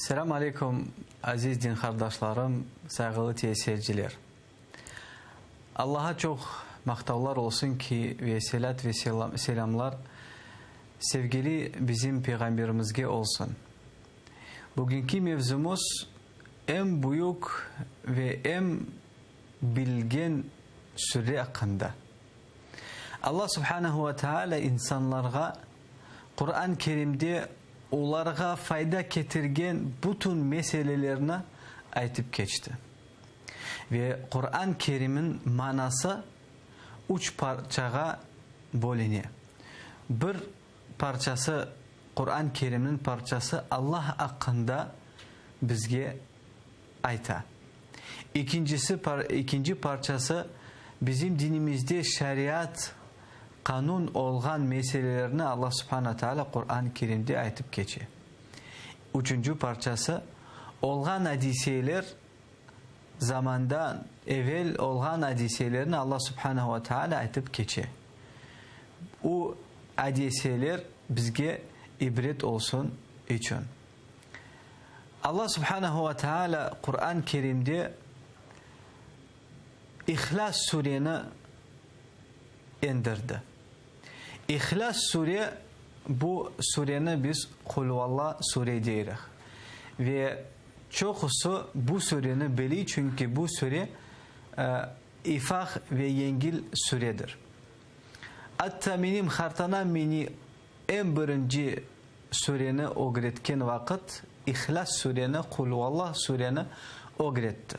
Selâm aleyküm, aziz din qardaşlarım, sayğılı teleseyirciler. Allaha çoq maqtavlar olsun ki, ve selât ve selâmlar sevgili bizim Peyğamberimizge olsun. Bugünki mevzumız eñ büyük ve eñ bilgen sure aqqında. Alla subhanehu ve teala insanlarğa Quran Kerimde olarğa fayda ketirgen bütün meselelerni aytıp keçti. Ve Quran Kerimniñ manası üç parçağa bölüne. Bir parçası, Quran Kerimniñ parçası Allah aqqında bizge ayta. İkincisi, ikinci parçası, bizim dinimizde şeriat, qanun olğan meselelerni Allah Subhana Teala Quran Kerimde aytıp keçe. Üçünci parçası, olğan adiseler, zamandan evel olğan adiselerni Allah Subhanahu ve Teala aytıp keçe. O adiseler bizge ibret olsun içün. Allah Subhanahu ve Teala Quran Kerimde İhlas sureni endirdi. İhlas sure, bu sureni biz Qulvalla sure deyirik. Ve çoqusı bu sureni biliy, çünki bu sure ifah ve yengil suredir. Atta menim hartanam meni eñ birinci sureni ögretken vaqıt İhlas sureni, Qulvallah sureni ögretti.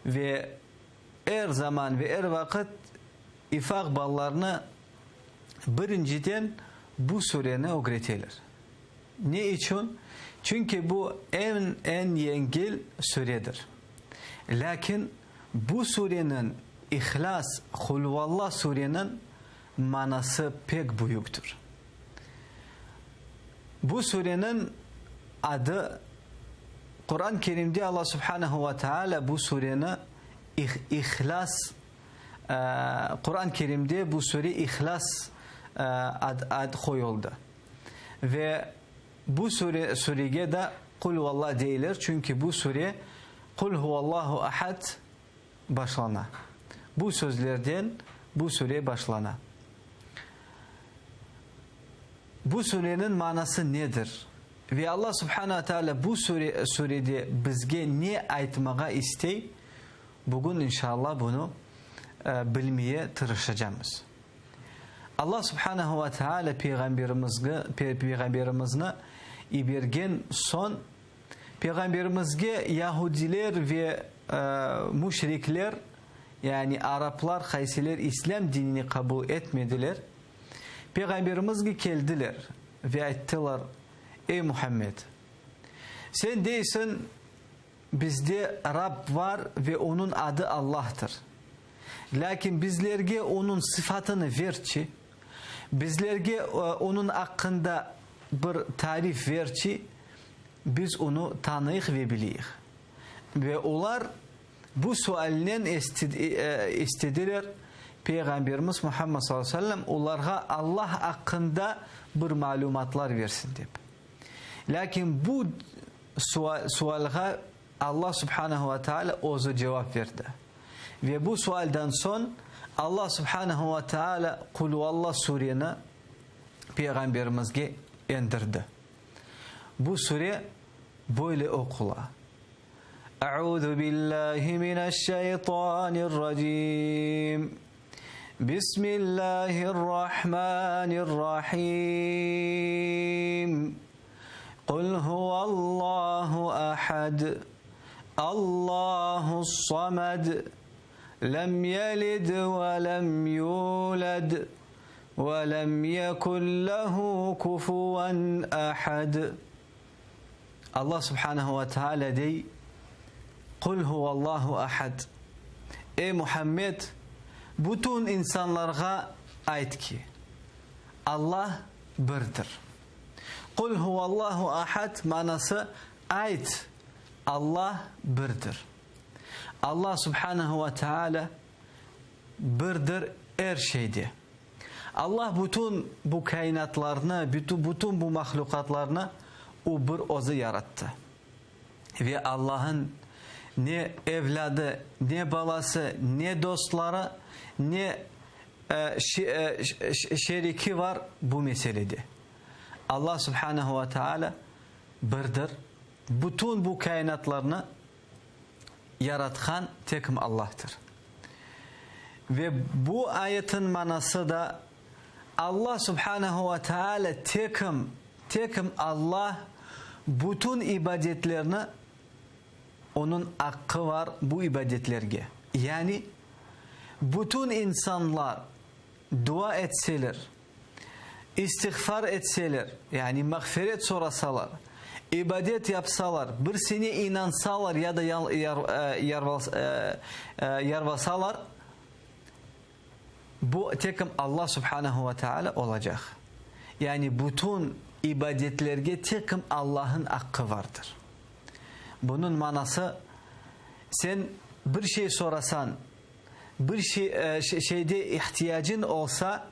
Ve er zaman ve er vaqıt ifaq balalarına birinciden bu sureni ögreteler. Ne içün? Çünki bu eñ eñ yengil suredir. Lâkin bu sureniñ, İhlas, Qulvallah sureniñ manası pek büyüktir. Bu sureniñ adı, Quran Kerimde Alla Subhanehu ve Teala bu sureni İhlas, Quran Kerimde bu sure İhlas ad, ad qoyuldı. Ve bu sure, surege da Qul huvallah deyler, çünki bu sure Qul huvallahu ahad başlana. Bu sözlerden bu sure başlana. Bu sureniñ manası nedir? Ve Alla Subhana ve Teala bu sure, surede bizge ne aytmağa istey? Bugün inşallah bunı bilmeye tırışacamız. Alla Subhanahu ve Teala Peyğamberimizge, Peyğamberimizni ibergen soñ, Peyğamberimizge yahudiler ve müşrikler, yani araplar, qaysiler İslâm dinini qabul etmediler, Peyğamberimizge keldiler ve ayttılar, Ey Muhammed! Sen deysiñ, bizde Rabb var ve onıñ adı Allahtır. Lâkin bizlerge onıñ sıfatını verçi, bizlerge onıñ aqqında bir tarif verçi, biz onı tanıyıq ve bileyik. Ve olar bu sualnen istediler, Peyğamberimiz Muhammed sallallahu aleyhi ve sellem olarğa Allah aqqında bir malümatlar versin dep. Lâkin bu sualğa Allah subhanehu ve teala özü cevap berdi. Ve bu sualden soñ Allah subhanehu ve teala Qul-huvallah sureni Peyğamberimizge endirdi. Bu sure böyle oqula, Euzu billahi mineşşeytanirracim. Bismillahirrahmanirrahim. Qul huvallahu ahad. Allahu's-samed. Lem yelid ve lem yulad. Ve lem yekun lehu kufuven ahad. Allah subhanehu ve teala dey, Qul huvallahu ahad. Ey Muhammed, bütün insanlarğa ayt ki, Allah birdir. Qul huvallahu ahad manası, ayt, Allah birdir. Allah subhanehu ve teala birdir er şeyde. Allah bütün bu kâinatlarnı, bütün bu mahlüqatlarnı O bir Özü yarattı. Ve Allah'ın ne evlâdı, ne balası, ne dostları, ne şeriki var bu meselede. Allah subhanehu ve teala birdir. Bütün bu kainatlarnı yaratqan tekim Allahtır. Ve bu ayetin manası da Allah subhanehu ve teala tekim, tekim Allah bütün ibadetlerni Onıñ aqqı var bu ibadetlerge. Yani, bütün insanlar dua etseler, istiğfar etseler, yani mağfiret sorasalar, ibadet yapsalar, birsine inansalar ya da yarvasalar, bu tekim Allah subhanehu ve teala olacaq. Yani bütün ibadetlerge tekim Allah'ın aqqı vardır. Bunıñ manası, sen bir şey sorasañ, bir şey, şeyde ihtiyacıñ olsa,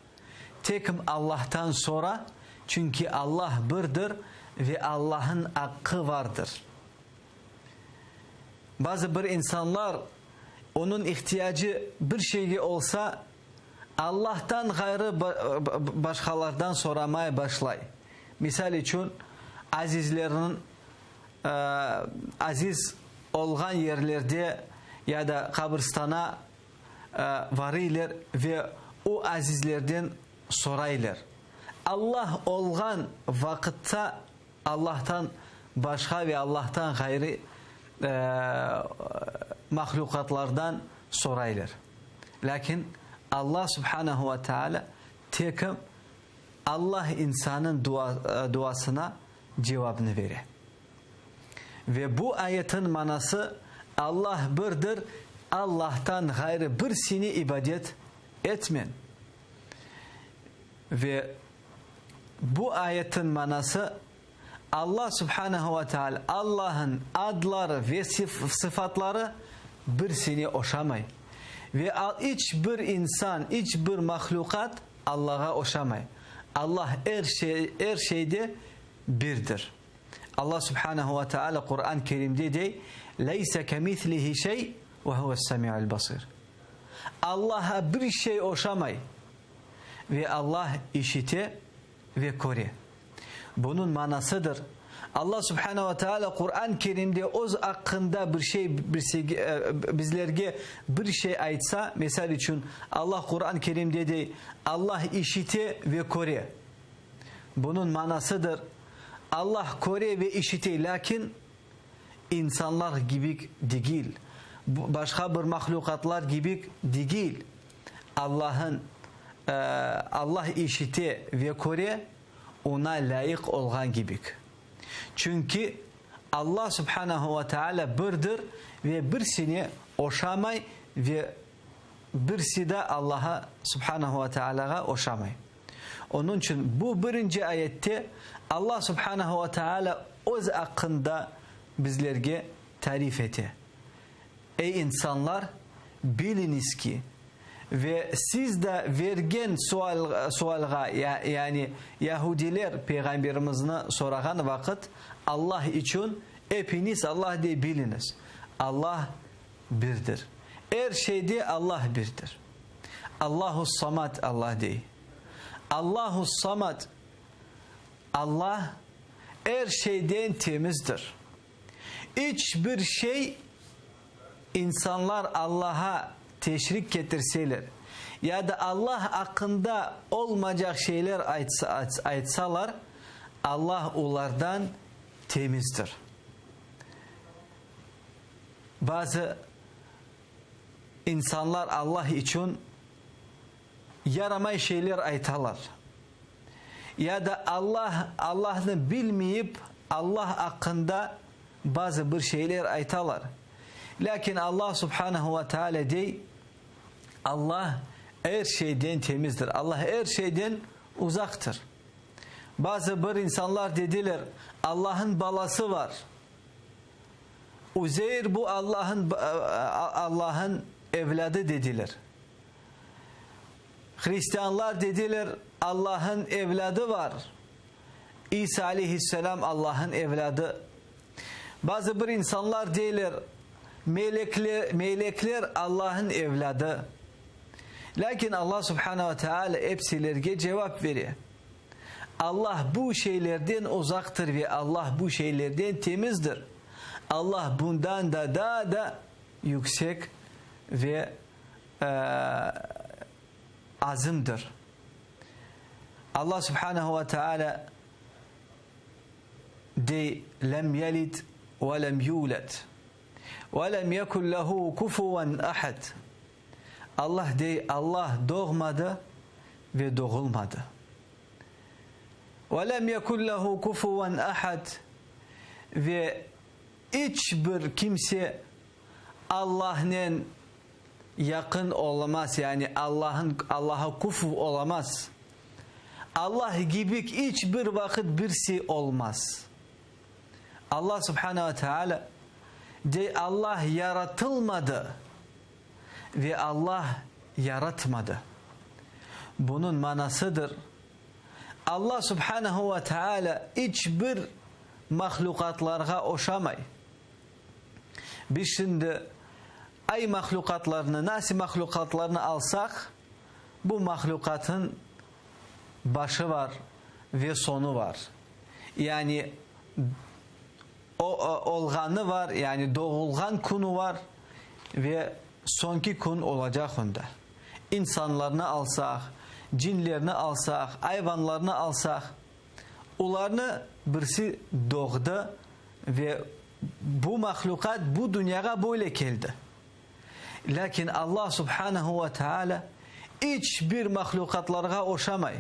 tekim Allahtan sora, çünki Allah birdir ve Allah'ın aqqı vardır. Bazı bir insanlar, onıñ ihtiyacı bir şeyge olsa, Allahtan ğayrı başqalardan soramay başlay. Misal içün, azizleriniñ aziz olğan yerlerde ya da qabirstana varıyler ve o azizlerden soraylar. Allah olğan vaqıtta Allahtan başqa ve Allahtan ğayrı mahlüqatlardan soraylar. Lâkin Allah subhanehu ve teala tekim Allah insanıñ duasına cevabını bere. Ve bu ayetin manası, Allah birdir, Allahtan ğayrı birisine ibadet etmen. Ve bu ayetin manası, Allah subhanehu ve teala, Allah'ın adları ve sıfatları birisine oşamay. Ve iç bir insan, iç bir mahlüqat Allah'a oşamay. Allah er şey, er şeyde birdir. Allah subhanehu ve teala Quran-ı Kerimde dey, Leyse kemislihi şey ve huves-semi'ul basir. Allah'a bir şey oşamay ve Allah işite ve köre. Bunıñ manasıdır, Allah subhanehu ve teala Quran-ı Kerimde öz aqqında bir şey bizlerge bir şey aytsa, misal içün, Allah Quran-ı Kerimde dey, Allah işite ve köre. Bunıñ manasıdır, Allah köre ve işite, lâkin insanlar kibi degil, başqa bir mahlüqatlar kibi degil. Allah'ın, Allah işite ve köre, oña lâyıq olğan kibik. Çünki Allah subhanehu ve teala birdir ve birsine oşamay ve birsi de Allah'a subhanehu ve teala'ğa oşamay. Onıñ içün bu birinci ayette Allah subhanehu ve teala öz aqqında bizlerge tarif ete. Ey insanlar, biliñiz ki, ve siz de vergen sualğa, yani yahudiler Peyğamberimizni sorağan vaqıt, Allah içün epiñiz Allah dey biliñiz, Allah birdir. Er şeyde Allah birdir. Allahu-s-Samad Allah dey. Allahu-s-Samad, Allah er şeyden temizdir. İç bir şey insanlar Allaha teşrik ketirseler ya da Allah aqqında olmacaq şeyler aytsalar, Allah olardan temizdir. Bazı insanlar Allah içün yaramay şeyler aytalar. Ya da Allah, Allahnı bilmeyip, Allah aqqında bazı bir şeyler aytalar. Lâkin Allah subhanehu ve teala dey, Allah er şeyden temizdir, Allah er şeyden uzaqtır. Bazı bir insanlar dediler, Allah'ın balası var. Uzeyr bu Allah'ın, Allah'ın evlâdı dediler. Hristianlar dediler, Allah'ın evlâdı var. İsa aleyhisselam Allah'ın evlâdı. Bazı bir insanlar deyler, Melekler Allah'ın evlâdı. Lâkin Allah subhana ve teala epsilerge cevap bere. Allah bu şeylerden uzaqtır ve Allah bu şeylerden temizdir. Allah bundan da daa da yüksek ve azimdir. Allah subhanehu ve teala dey, Lem yelid ve lem yulad ve lem yekun lehu kufuven ahad. Allah dey, Allah doğmadı ve doğulmadı. Ve lem yekun lehu kufuven ahad ve iç bir kimse Allahnen yaqın olamaz, yani Allah'ın Allah'a kufu olamaz. Allah gibik iç bir vaqıt birsi olmaz. Allah subhana ve teala dey Allah yaratılmadı ve Allah yaratmadı. Bunıñ manasıdır, Allah subhanehu ve teala iç bir mahlüqatlarğa oşamay. Biz şimdi ay mahlüqatlarnı, nasi mahlüqatlarnı alsaq, bu mahlüqatın başı var ve soñu var. Yani o, olğanı var, yani doğulğan künü var ve soñki kün olacaq onda. İnsanlarnı alsaq, cinlerni alsaq, ayvanlarnı alsaq, olarnı birisi doğdı ve bu mahlüqat bu dünyağa böyle keldi. Lâkin Allah subhanehu ve teala iç bir mahlüqatlarğa oşamay.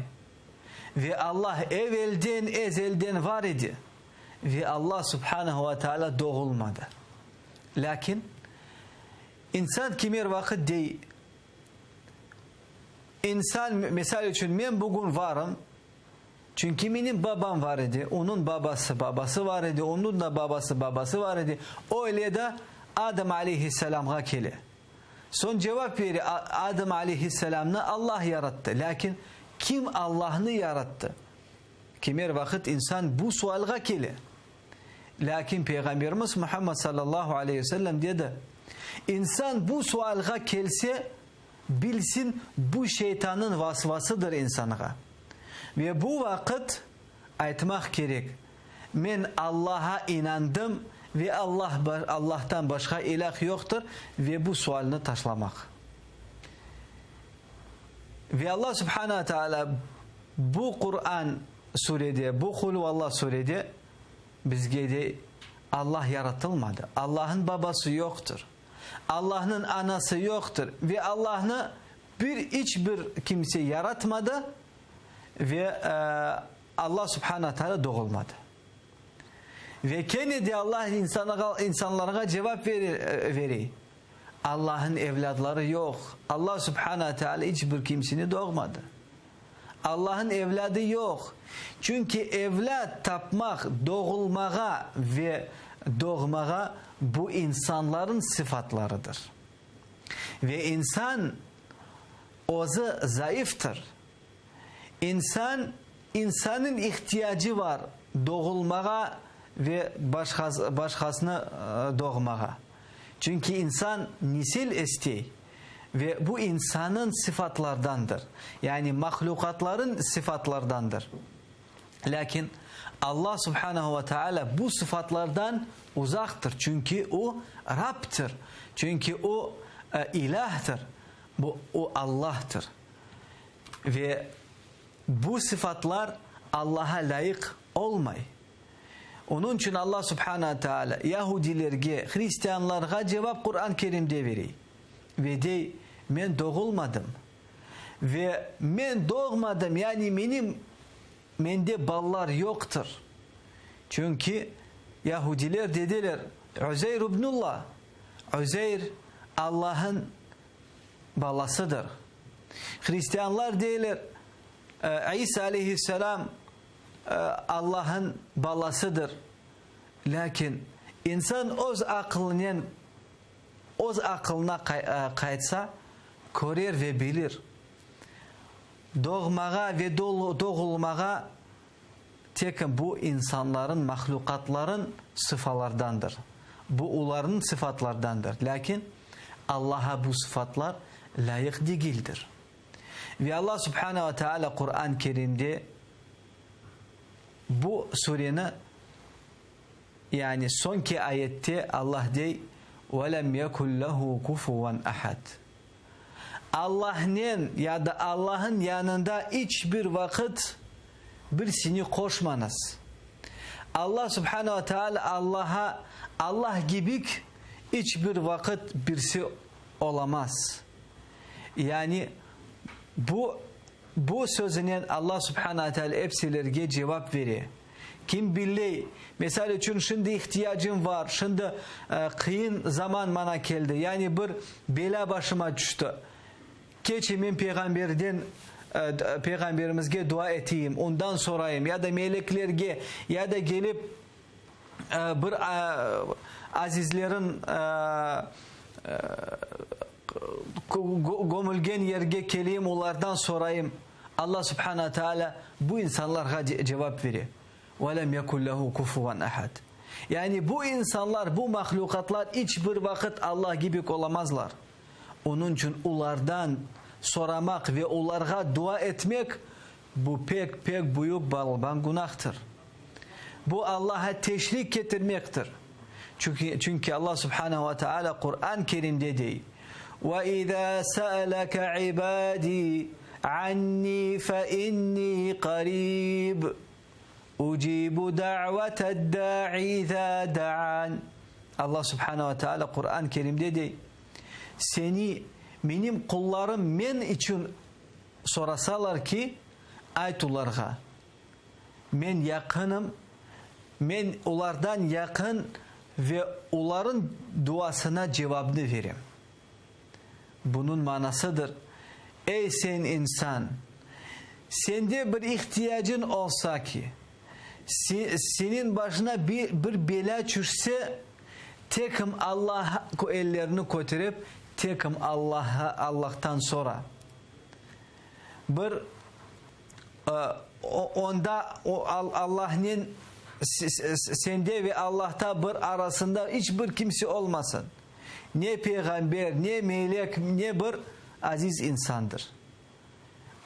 Ve Allah evelden, ezelden var idi. Ve Allah subhanehu ve teala doğulmadı. Lâkin insan kimer vaqıt dey, insan, misal içün, men bugün varım, çünki menim babam var edi, onıñ babası, babası var edi, onıñ da babası, babası var edi, öyle de Adam aleyhisselamğa kele. Soñ cevap bere, Adam aleyhisselamnı Allah yarattı. Lâkin kim Allahnı yarattı? Kimer vaqıt insan bu sualğa kele. Lâkin Peyğamberimiz Muhammed sallallahu aleyhi ve sellem dedi, İnsan bu sualğa kelse, bilsin, bu şeytannıñ vasvasıdır insanğa. Ve bu vaqıt aytmaq kerek, Men Allaha inandım ve Allah Allahtan başqa ilâh yoqtır ve bu sualni taşlamaq. Ve Allah subhana teala bu Quran surede, bu Qul-u-Allah surede bizge dey, Allah yaratılmadı, Allahnıñ babası yoqtır, Allahnıñ anası yoqtır ve Allahnı bir iç bir kimse yaratmadı ve Allah subhana teala doğulmadı. Ve kene de Allah insanlarğa cevap vere, Allahnıñ evlâdları yoq. Allah subhana teala iç bir kimseni doğmadı. Allahnıñ evlâdı yoq. Çünki evlâd tapmaq, doğulmağa ve doğmağa bu insanların sıfatlarıdır. Ve insan özü zayıftır. İnsan, insanıñ ihtiyacı var doğulmağa ve başqasını doğmağa. Çünki insan nesil istey ve bu insanıñ sıfatlardandır, yani mahlüqatlarıñ sıfatlardandır. Lâkin Allah subhanehu ve teala bu sıfatlardan uzaqtır, çünki O, Rabdır, çünki O, İlâhtır, bu, O, Allahtır. Ve bu sıfatlar Allaha lâyıq olmay. Onıñ içün Alla subhana teala yahudilerge, hristianlarğa cevap Quran Kerimde berey ve dey, Men doğulmadım. Ve men doğmadım, yani menim, mende balalar yoqtır. Çünki yahudiler dediler, Uzeyr ibnullah, Uzeyr Allah'ın balasıdır. Hristianlar deyler, İsa aleyhisselam Allah'ın balasıdır. Lâkin insan öz aqılınen, öz aqılına qaytsa, körer ve bilir, doğmağa ve doğulmağa. Tek bu insanların, mahlüqatların sıfalardandır. Bu olarnıñ sıfatlardandır. Lâkin Allaha bu sıfatlar lâyıq degildir. Ve Alla subhane ve teala Quran Kerimde bu sureni, yani soñki ayette Allah dey, Ve lem yekun lehu kufuven ahad. Allahnen ya da Allah'ın yanında iç bir vaqıt birisini qoşmañız. Allah subhane ve teala Allah'a Allah gibik iç bir vaqıt birisi olamaz. Yani bu bu sözünen Allah subhane ve teala epsilerge cevap vere. Kim billey, misal içün, şimdi ihtiyacım var, şimdi qıyın zaman maña keldi, yani bir belâ başıma tüşti, keçe men peyğamberden, peyğamberimizge dua eteyim, ondan sorayım, ya da meleklerge, ya da kelip bir azizlerin gömülgen yerge keleyim, olardan sorayım. Alla subhana teala bu insanlarğa cevap bere, Ve lem yekun lehu kufuven ahad. Yani bu insanlar, bu mahlüqatlar iç bir vaqıt Alla gibik olamazlar. Onıñ içün olardan soramaq ve olarğa dua etmek, bu pek, pek büyük balaban günahtır. Bu Allaha teşrik ketirmektir. Çünki, çünki Alla subhanahu ve teala Quran Kerimde dey, Ve izâ se'eleke ibâdî annî fe innî qarîb, ucîbu da'veted-dâ'i izâ da'ân. Alla subhanahu ve teala Quran Kerimde dey, Seni, menim qullarım men içün sorasalar ki, ayt olarğa, Men yaqınım, men olardan yaqın ve olarıñ duasına cevabnı verem. Bunıñ manasıdır, ey sen insan, sende bir ihtiyacıñ olsa ki, seniñ başına bir belâ tüşse, tekim Allaha ellerini köterip, tekim Allaha, Allahtan sora. Bir Onda Allahnen sende ve Allahta bir arasında iç bir kimse olmasın. Ne peyğamber, ne melek, ne bir aziz insandır.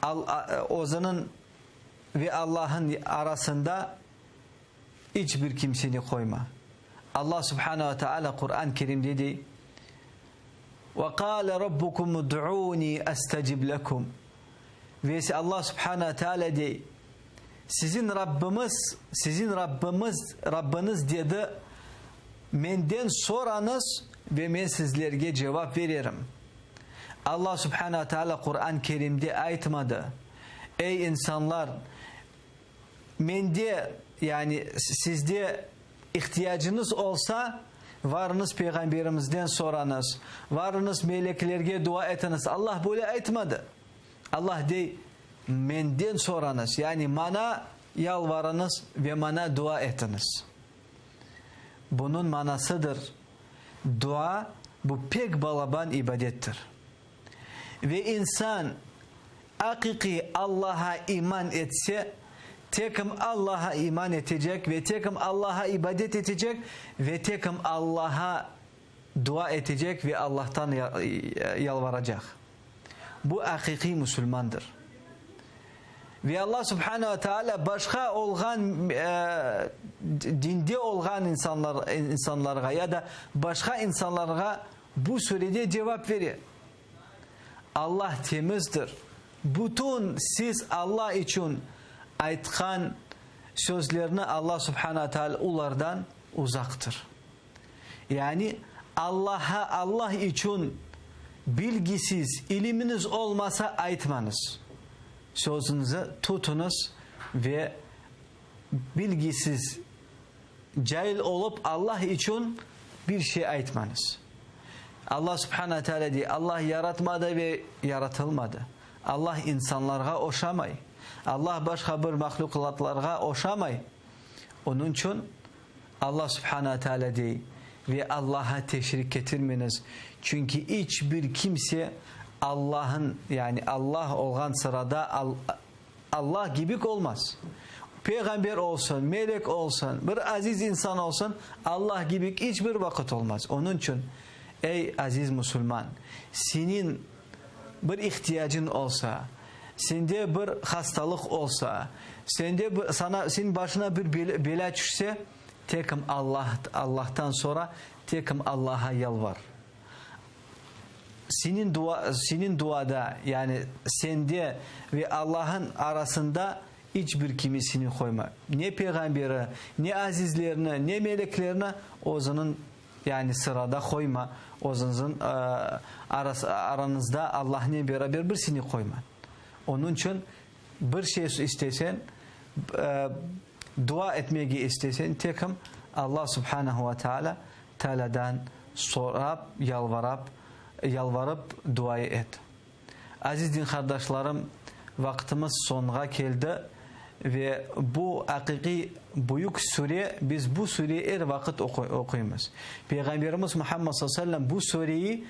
Özüniñ ve Allah'ın arasında iç bir kimseni qoyma. Allah subhane ve teala Quran-ı Kerimde dey, Ve kâle rabbukum ud'ûnî estecib lekum. Ve Allah subhane ve teala dey, Siziñ Rabbimiz, siziñ Rabbimiz, Rabbıñız dedi, Menden sorañız ve men sizlerge cevap vererim. Allah subhane ve teala Quran-ı Kerimde aytmadı, Ey insanlar, Mende, yani sizde ihtiyacıñız olsa, varıñız Peyğamberimizden sorañız, varıñız meleklerge dua etiñiz. Allah böyle aytmadı. Allah dey, Menden sorañız, yani maña yalvarıñız ve maña dua etiñiz. Bunıñ manasıdır, dua, bu pek balaban ibadettir. Ve insan aqiqiy Allaha iman etse, tekim Allaha iman etecek ve tekim Allaha ibadet etecek ve tekim Allaha dua etecek ve Allahtan yalvaracaq. Bu aqiqiy musulmandır. Ve Allah subhane ve teala başqa olğan dinde olğan insanlar insanlarğa ya da başqa insanlarğa Bu surede cevap bere, Allah temizdir, bütün siz Allah içün aytqan sözlerni Allah subhana teala olardan uzaqtır. Yani Allaha Allah içün bilgisiz, iliminiz olmasa aytmañız. Sözüñizi tutuñız ve bilgisiz, Cail olıp Allah içün bir şey aytmañız. Allah subhana teala dey, Allah yaratmadı ve yaratılmadı. Allah insanlarğa oşamay. Allah başqa bir mahlüqatlarğa oşamay. Onıñ içün Allah subhana teala dey, ve Allaha teşrik ketirmeñiz, çünki iç bir kimse Allah'ın, yani Allah olğan sırada Allah gibik olmaz. Peyğamber olsun, melek olsun, bir aziz insan olsun, Allah kibi iç bir vaqıt olmaz. Onıñ içün, ey, aziz musulman, seniñ bir ihtiyacıñ olsa, sende bir hastalıq olsa, sende bir, sana, seniñ başına bir belâ tüşse, tekim Allah, Allahtan soñra tekim Allaha yalvar. Seniñ dua, seniñ duada, yani sende ve Allah'ın arasında iç bir kimisini qoyma. Ne peyğamberi, ne azizlerni, ne meleklerni özüniñ, yani sırada qoyma, özüñiziñ arañızda Allahnen beraber birisini qoyma. Onıñ içün bir şey isteseñ, dua etmege isteseñ, tekim Allah subhanehu ve teala Tealâdan sorap, yalvarap, yalvarıp dua et. Aziz din qardaşlarım, vaqtımız soñğa keldi ve bu aqiqiy büyük sure, biz bu sureyi er vaqıt oquymız. Peyğamberimiz Muhammed sallallahu aleyhi ve sellem bu sureyi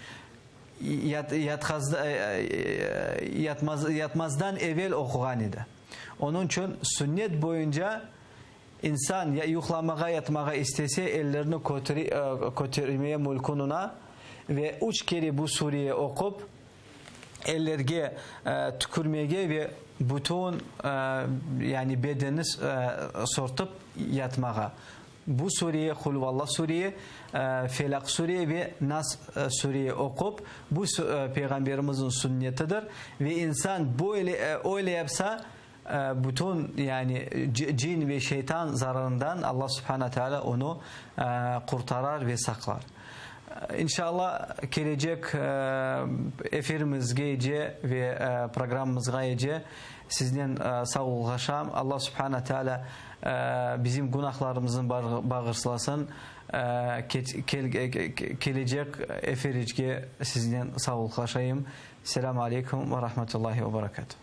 yatmazdan evel oquğan edi. Onıñ içün sünnet boyunca İnsan ya yuqlamağa yatmağa istese, ellerini kötermeye mülkün ona ve üç kere bu sureyi oqup, ellerge tükürmege ve bütün, yani bedenni sortıp yatmağa. Bu sureyi, Qul-huvallah sureyi, Felaq sureyi ve Nas sureyi oqup, bu Peyğamberimizniñ sünnetidir ve insan böyle, öyle yapsa, Bütün, yani, cin ve şeytan zararından Alla subhana teala onı qurtarar ve saqlar. İnşalla, kelecek efirimizgece ve programmamızğaece siznen sağlıqlaşam. Alla subhana teala bizim günahlarımıznı bağışlasın. Kelecek efiricge siznen sağlıqlaşayım. Selâmü aleykum ve rahmetullahi ve berekâtuh.